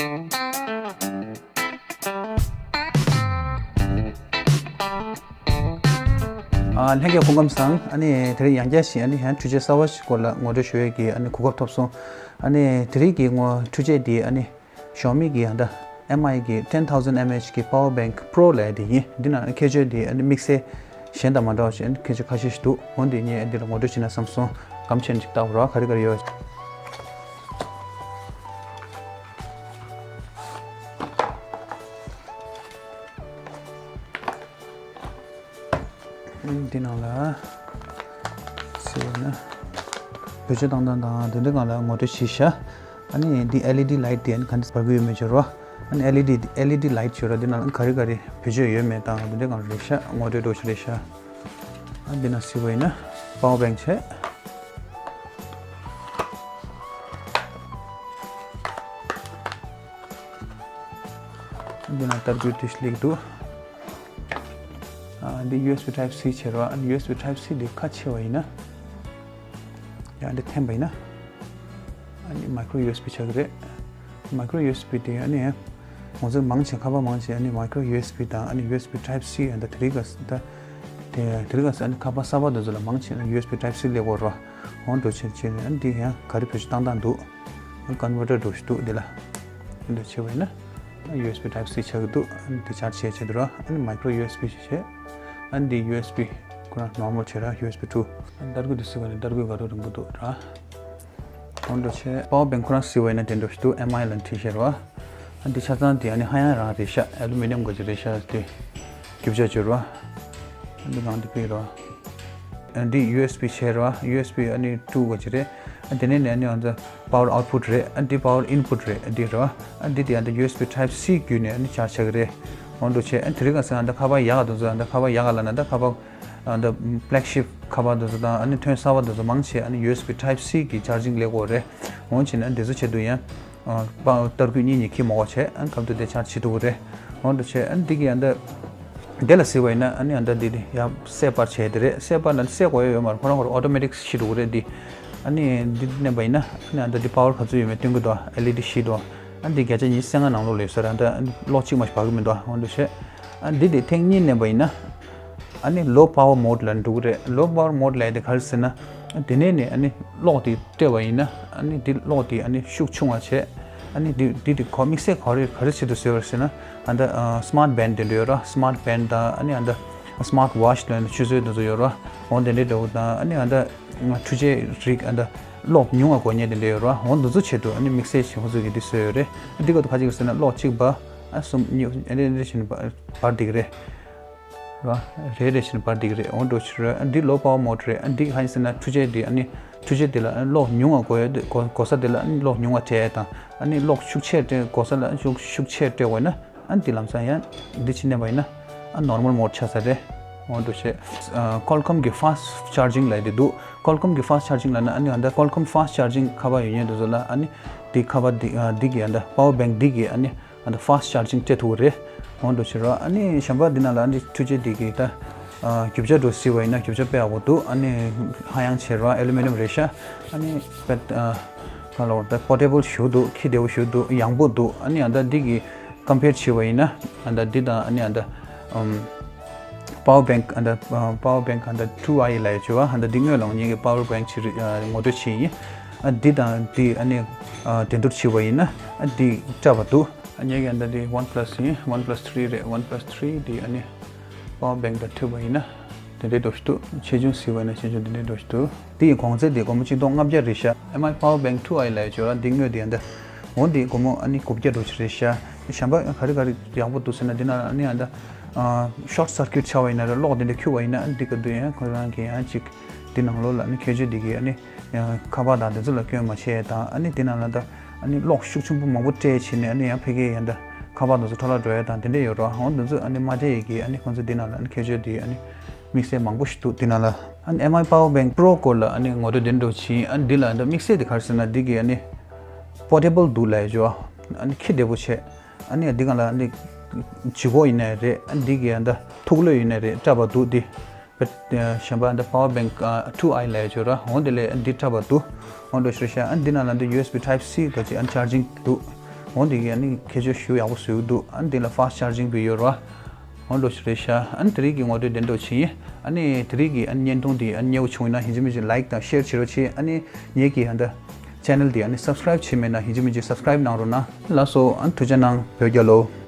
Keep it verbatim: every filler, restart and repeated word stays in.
ཨ། ལྷན་རྒྱས་སྐུ་ཁམས་བཟང་། ཨ་ནི་དེ་རིང་ཡང་བསྐྱར་ཞིག་ཨ་ནི་ཡང་འཕྲུལ་ཆས་གསར་བ་ཞིག་སྐོར་ལ་ངོ་སྤྲོད་ཞུ་ཡས་ཀྱི་ཨ་ནི་གོ་སྐབས་ཐོབ་སོང་། ཨ་ནི་དེ་རིང་གི་ངོ་འཕྲུལ་ཆས་འདི་ཨ་ནི་Xiaomi་གི་ཨ་ད་M I་གི་ten thousand mAh་གི་Power Bank Pro་ལབ་ཡས་དེ་ཡིན། འདི་ནང་ཁྱད་ཆོས་འདི་ཨ་ནི་དམིགས་བསལ་གཞན་དང་མ་འདྲ་བ་ཞིག་ཨ་ནི་ཁྱད་ཆོས་ཁ་ཤས་ཤིག་འདུག་འོ་འདི་ངས་འདི་ལ་ངོ་སྤྲོད་བྱས་ན་བསམ་སོང་། སྒམ་ཕྱེ་ནས་ཅིག་བལྟ་བ་རོགས། ག་རེ་ག་རེ་ཡོད། འདི་ནང་ལ་སི་བ་ན་བེད་སྤྱོད་བཏང་སྟངས་དང་དེ་འདྲའི་སྒང་ལ་ངོ་སྤྲོད་བྱས་ཤག་ཨ་ནི་འདི་L E D light་དེ་ཨ་ནི་ག་འདྲ་བར་གི་ཡོད་མེད་བྱོས་རོགས། ཨ་ནི་L E D L E D light་བྱོས་རོགས། འདི་ནང་ལ་ག་རེ་ག་རེ་བེད་སྤྱོད་ཡོད་མེད་དང་དེ་འདྲའི་སྒང་ལ་རེད་ཤག་ངོ་སྤྲོད་འདྲ་བོ་ཞིག་རེད་ཤག་ཨ་འདི་ནང་སི་བ་ཡིན་ན་Power Bank་བྱས། འདི་ནང་ཏར་སྐུད་དེ་སླེབས་འདུག་ཨ་འདི་U S B Type C་བྱས་རོགས། ཨ་ནི་U S B Type C་འདི་ཁ་ཕྱེ་བ་ཡིན་ན། ཡང་འདི་འཐེན་པ་ཡིན་ན། ཨ་ནི་Micro U S B་ཆགས་ཀྱི་རེད། Micro U S B་དེ་ཨ་ནི་ང་ཚོ་མང་ཆེ་ཁ་པར་མང་ཆེ་ཨ་ནི་Micro U S B་དང་ཨ་ནི་U S B Type C་ཨ་ད་དེ་རིགས་ཀ་ད་དེ་དེ་རིགས་ཀ་ཨ་ནི་ཁ་པར་གསར་པ་དེ་ཚོ་ལ་མང་ཆེ་ཨ་ནི་U S B Type C་སླེབས་ཡོད་རེད། འོ་འདྲ་བྱས་བྱས་ནས་ཨ་ནི་འདི་ཡང་ག་རེ་བེད་སྤྱོད་བཏང་སྟངས་འདུག་ཨ་ནི་Converter་འདྲ་ཞིག་འདུག་འདི་ལ་འདི་འདྲ་བྱས་པ་ཡིན་ན་ཨ་ནི་U S B Type C་ཆགས་ཀྱི་འདུག་ཨ་ནི་འདི་ཆར་ཇི་བྱས་བྱས་འདུག་ར། ཨ་ནི་Micro U S B་བྱས། ཨ་ནི་འདི་U S B་ཁོ་རང་Normal་བྱས་ར། U S B two། ཨ་ནི་ཏར་སྐུད་དེ་སི་བ་ནི་ཏར་སྐུད་ག་རེ་རིང་པོ་འདུག་ར། འོ་འདྲ་བྱས་Power Bank་ཁོ་རང་སི་བ་ཡིན་ན་དེ་འདྲ་ཞིག་འདུག M I་ལ་བྲིས་བཞག་ར། ཨ་འདི་ཆ་ཚང་དེ་ཨ་ནི་ཧ་ཡང་རང་རེད་ཤག Aluminium་ག་ཅིག་རེད་ཤག་དེ་རྒྱུ་ཆ་བྱོས་ར། ཨ་འདི་གང་དེ་ཕིག་ར། ཨ་འདི་U S B་བྱས་ར། U S B་ཨ་ནི་two་ག་ཅིག་རེད། ཨ་དེ་ནས་ནས་ཨ་ནི་ཨ་ད་Power Output་རེད། ཨ་འདི་Power Input་རེད། ཨ་འདི་ར། ཨ་འདི་དེ་ཨ་ད་U S B Type C་བརྒྱུད་ནས་ཨ་ནི་ཆར་ཇི་བྱ་གི་རེད། འོ་འདྲ་བྱས་ཨ་དེ་རིང་ཁ་སང་ཨ་ད་ཁ་པར་ཡག་ག་དེ་ཚོ་ཨ་ད་ཁ་པར་ཡག་ག་ལབ་ན་ད་ཁ་པར་ཨ་ད་Flagship་ཁ་པར་དེ་ཚོ་དང་ཨ་ནི་ཐོན་གསར་པ་དེ་ཚོ་མང་ཆེ་ཨ་ནི་U S B Type C་གི་charging་སླེབས་ཀྱི་ཡོད་རེད། འོ་བྱས་ན་དེ་ཚོ་ཆེད་དུ་ཡང་ཨ་པ་ཏར་སྐུད་གཉིས་གཉིས་འཁྱེར་མ་དགོས་བྱས་ཨ་ནི་སྐབས་དེ་དེ་ཆར་ཇི་བྱེད་ཐུབ་ཀྱི་རེད། འོ་འདྲ་བྱས་ཨ་ནི་འདི་གི་ཨ་ད་དེ་ལ་གཟིགས་པ་ཡིན་ན་ཨ་ནི་ཨ་ད་འདི་དེ་ཡར་སེ་པར་བྱས་དེ་རེད། སེ་པར་ལ་སེ་དགོས་ཡ་ཡོད་མ་རེད། ཁོ་རང་ཁོ་རང་Automatic་ཤི་འགྲོ་གི་རེད། འདི་ཨ་ནི་འདི་མནན་པ་ཡིན་ན་ཨ་ནི་ཨ་ད་འདི་Power་ག་ཚོད་ཡོད་མེད་སྟོན་གྱི་འདུག L E D་ཤི་འདུག་ཨ་ནི་འདི་བརྒྱ་ཆ་ཉི་ཤུ་རྩ་ལྔ་ནང་ལོགས་ལ་ཡོད་ས་རེད། ཨ་ད་གློག་གཅིག་མ་ཞིག་འབར་གྱི་མི་འདུག་འོ་འདྲ་བྱས་ཨ་འདི་དེ་ཐེངས་གཉིས་མནན་པ་ཡིན་ན། ཨ་ནི་Low Power Mode་ལ་འགྲོ་གི་རེད། Low Power Mode་ལབ་ཡ་དེ་ག་རེ་ཟེར་ན། ཨ་དེ་ནས་ནས་ཨ་ནི་གློག་དེ་སྤྲད་པ་ཡིན་ན་ཨ་ནི་དེ་གློག་དེ་ཨ་ནི་ཤུགས་ཆུང་བ་བྱས། ཨ་ནི་དེ་དེ་དེ་གོ་དམིགས་བསལ་ག་རེ་ག་རེ་ཆེད་དུ་བཟོས་པ་ཟེར་ན། ཨ་ད་ཨ་Smart Band་དེ་འདྲ་ཡོད་ར། Smart Band་དང་ཨ་ནི་ཨ་ད་Smart Watch་ལ་ཆུ་ཚོད་དེ་ཚོ་ཡོད་ར། འོ་དེ་འདྲའི་འདྲ་བོ་དང་ཨ་ནི་ཨ་ད་འཕྲུལ་ཆས་རིགས་ཨ་ད་གློག་ཉུང་བ་དགོས་མཁན་དེ་འདྲ་ཡོད་ར། འོ་དེ་ཚོ་ཆེད་དུ་ཨ་ནི་དམིགས་བསལ་ཞིག་ཁོ་ཚོ་གིས་དེ་བཟོས་ཡོད་རེད། ཨ་དེ་ག་དུ་ཁ་ཅིག་ཟེར་ན་གློག་གཅིག་འབར། ཨ་གསུམ་གཉིས་ཨ་རེ་རེ་བཞིན་འབར་འབར་བསྡད་ཀྱི་རེད། ར། རེ་རེ་བཞིན་འབར་བསྡད་ཀྱི་རེད། འོ་འདྲ་ཞིག་རེད། ཨ་འདི་Low Power Mode་རེད། ཨ་འདི་ག་ཡིན་ཟེར་ན་འཕྲུལ་ཆས་འདི་ཨ་ནི་འཕྲུལ་ཆས་འདི་ལ་ཨ་གློག་ཉུང་བ་དགོས་ཡ་དེ་དགོས་དགོས་ས་དེ་ལ་ཨ་ནི་གློག་ཉུང་བ་སྤྲད་ཡ་དང་ཨ་ནི་གློག་ཤུགས་ཆེ་སྤྲད་དགོས་ས་ལ་ཤུགས་ཤུགས་ཆེ་སྤྲད་དགོས་ན་ཨ་འདི་ལམ་སང་ཡང་འདི་ཕྱིར་མནན་པ་ཡིན་ན་ཨ་Normal Mode་ཆགས་ས་རེད། འོ་འདྲ་བྱས། ཨ་Qualcomm་གི་Fast Charging་ལབ་ཡ་དེ་འདུག Qualcomm་གི་Fast Charging་ལབ་ན་ཨ་ནི་ཨ་ད་Qualcomm་Fast Charging་ཁ་པར་ཡོད་མཁན་དེ་ཚོ་ལ་ཨ་ནི་འདི་ཁ་པར་འདི་ཨ་འདི་གི་ཨ་ད་Power Bank་འདི་གི་ཨ་ནི་ཨ་ད་Fast Charging་སྤྲད་ཐུབ་ཀྱི་རེད། འོ་འདྲ་བྱས་ར། ཨ་ནི་གཞན་པ་འདི་ནང་ལ་ཨ་ནི་འཕྲུལ་ཆས་འདི་གི་ད་ཨ་རྒྱུ་ཆ་འདྲ་གཟིགས་པ་ཡིན་ན་རྒྱུ་ཆ་དཔེ་ཡག་པོ་འདུག་ཨ་ནི་ཧ་ཡང་ཆེ་ར། Aluminium་རེད་ཤག་ཨ་ནི་དཔེ་ཨ་ག་ལབ་དགོས་རེད། ད་Portable་ཞེ་པོ་འདུག་ཁྱི་བདེ་པོ་ཞེ་པོ་འདུག་ཡང་པོ་འདུག་ཨ་ནི་ཨ་ད་འདི་གི་Compare་བྱས་པ་ཡིན་ན་ཨ་ད་འདི་དང་ཨ་ནི་ཨ་ད་ཨམ་Power Bank་ཨ་ད་ཨ་Power Bank་ཨ་ད་two i་ལབ་ཡ་བྱས་པ་ཨ་ད་འདི་སྔོན་ལ་ངེད་ཀྱི་Power Bank་ཅིག་རེད། ཨ་ངོ་སྤྲོད་བྱས་ཡིན། ཨ་འདི་དང་འདི་ཨ་ནི་ཨ་འགྲན་བསྡུར་བྱས་པ་ཡིན་ན་ཨ་འདི་སྲ་བ་འདུག་ཨ་ངེད་ཀྱི་ཨ་ད་འདི་OnePlus་ཡིན། OnePlus three་རེད། OnePlus three་འདི་ཨ་ནི་Power Bank་དང་མཐུན་པ་ཡིན་ན་དེ་འདྲའི་འདྲ་ཞིག་འདུག་ཆེ་ཆུང་གཟིགས་པ་ཡིན་ན་ཆེ་ཆུང་དེ་འདྲའི་འདྲ་ཞིག་འདུག་དེ་ཡི་གོང་ཚད་དེ་སྒོར་མོ་གཅིག་སྟོང་ལྔ་བརྒྱ་རེད་ཤག M I Power Bank two i་ལབ་ཡ་བྱས་པ་འདི་སྔོན་དེ་ཨ་ད་འོ་འདི་སྒོར་མོ་ཨ་ནི་དགུ་བརྒྱ་འདྲ་ཅིག་རེད་ཤག་གཞན་པ་ག་རེ་ག་རེ་ཡག་པོ་འདུག་ཟེར་ན་འདི་ནང་ཨ་ནི་ཨ་ད་ཨ་Short Circuit་ཆགས་པ་ཡིན་ན་ར་གློག་དེ་འདྲ་འཁྱུག་པ་ཡིན་ན་ཨ་འདི་ག་དུས་ཡང་ཁོ་རང་གི་ཡང་ཅིག་འདི་ནང་ལོགས་ལ་ཨ་ནི་ཁྱད་ཆོས་འདི་གི་ཨ་ནི་ཡང་ཁ་པར་དང་དེ་ཚོ་ལ་སྐྱོན་མ་བྱས་དང་ཨ་ནི་དེ་ནང་ལ་ད་ཨ་ནི་གློག་ཤུགས་ཆེན་པོ་མང་པོ་སྤྲད་བྱས་ནས་ཨ་ནི་ཡང་ཕ་གིའི་ཡང་ད་ཁ་པར་དེ་ཚོ་འཕྲོ་བརླག་འགྲོ་ཡ་དང་དེ་འདྲ་ཡོད་རེད། འོ་དེ་ཚོ་ཨ་ནི་མ་སྤྲད་ཡས་ཀྱི་ཨ་ནི་ཁོང་ཚོ་དེ་ནང་ལ་ཨ་ནི་ཁྱད་ཆོས་དེ་ཨ་ནི་དམིགས་བསལ་མང་པོ་ཞིག་འདུག་དེ་ནང་ལ་ཨ་ནི་M I Power Bank Pro་སྐོར་ལ་ཨ་ནི་ངོ་སྤྲོད་དེ་འདྲ་བྱས་ཨ་ནི་འདི་ལ་ད་དམིགས་བསལ་དེ་ག་རེ་ཟེར་ན་འདི་གི་ཨ་ནི་Portable་འདུག་ལབ་ཡ་ཅིག་ཨ་ནི་ཁྱི་བདེ་པོ་བྱས་ཨ་ནི་འདི་སྒང་ལ་ཨ་ནི་ལྗིད་ཁོག་ཡིན་ནའི་རེད། ཨ་ནི་འདི་གི་ཨ་ད་ཐུག་ལོས་ཡིན་ནའི་རེད། སྲ་བ་འདུག་འདི། པ་གཞན་པ་འདི་Power Bank two i་ལབ་ཡ་ཅིག་ར། འོ་དེ་ལས་འདི་འདྲ་བ་འདུག་འོ་འདྲ་ཞིག་རེད་ཤག་ཨ་འདི་ནང་ལ་འདི་U S B Type-C་ག་ཅིག་ཨ་ནི་charging་འདུག་འོ་འདི་གི་ཨ་ནི་ཁྱད་ཆོས་ཞུ་ཡག་པོ་བཟོས་འདུག་ཨ་ནི་འདི་ལ་fast charging་བི་ཡོད་ར། འོ་འདྲ་ཞིག་རེད་ཤག་ཨ་ནི་དེ་རིང་གི་ངོ་སྤྲོད་དེ་འདྲ་ཞིག་ཡིན། ཨ་ནི་དེ་རིང་གི་ཨ་ནི་བརྙན་ཐུང་འདི་ཨ་ནི་མཉེས་པོ་བྱུང་ཡིན་ན་ཡིན་གཅིག་མིན་གཅིག་like་དང་share་བྱེད་རོགས་བྱེད། ཨ་ནི་ངེད་ཀྱི་ཨ་ད་channel་འདི་ཨ་ནི་subscribe་བྱས་མེད་ན་ཡིན་གཅིག་མིན་གཅིག་subscribe་གནང་རོགས་གནང་། ལགས་སོ། ཨ་ནི་ཐུགས་རྗེ་གནང་། བོད་རྒྱལ་ལོ།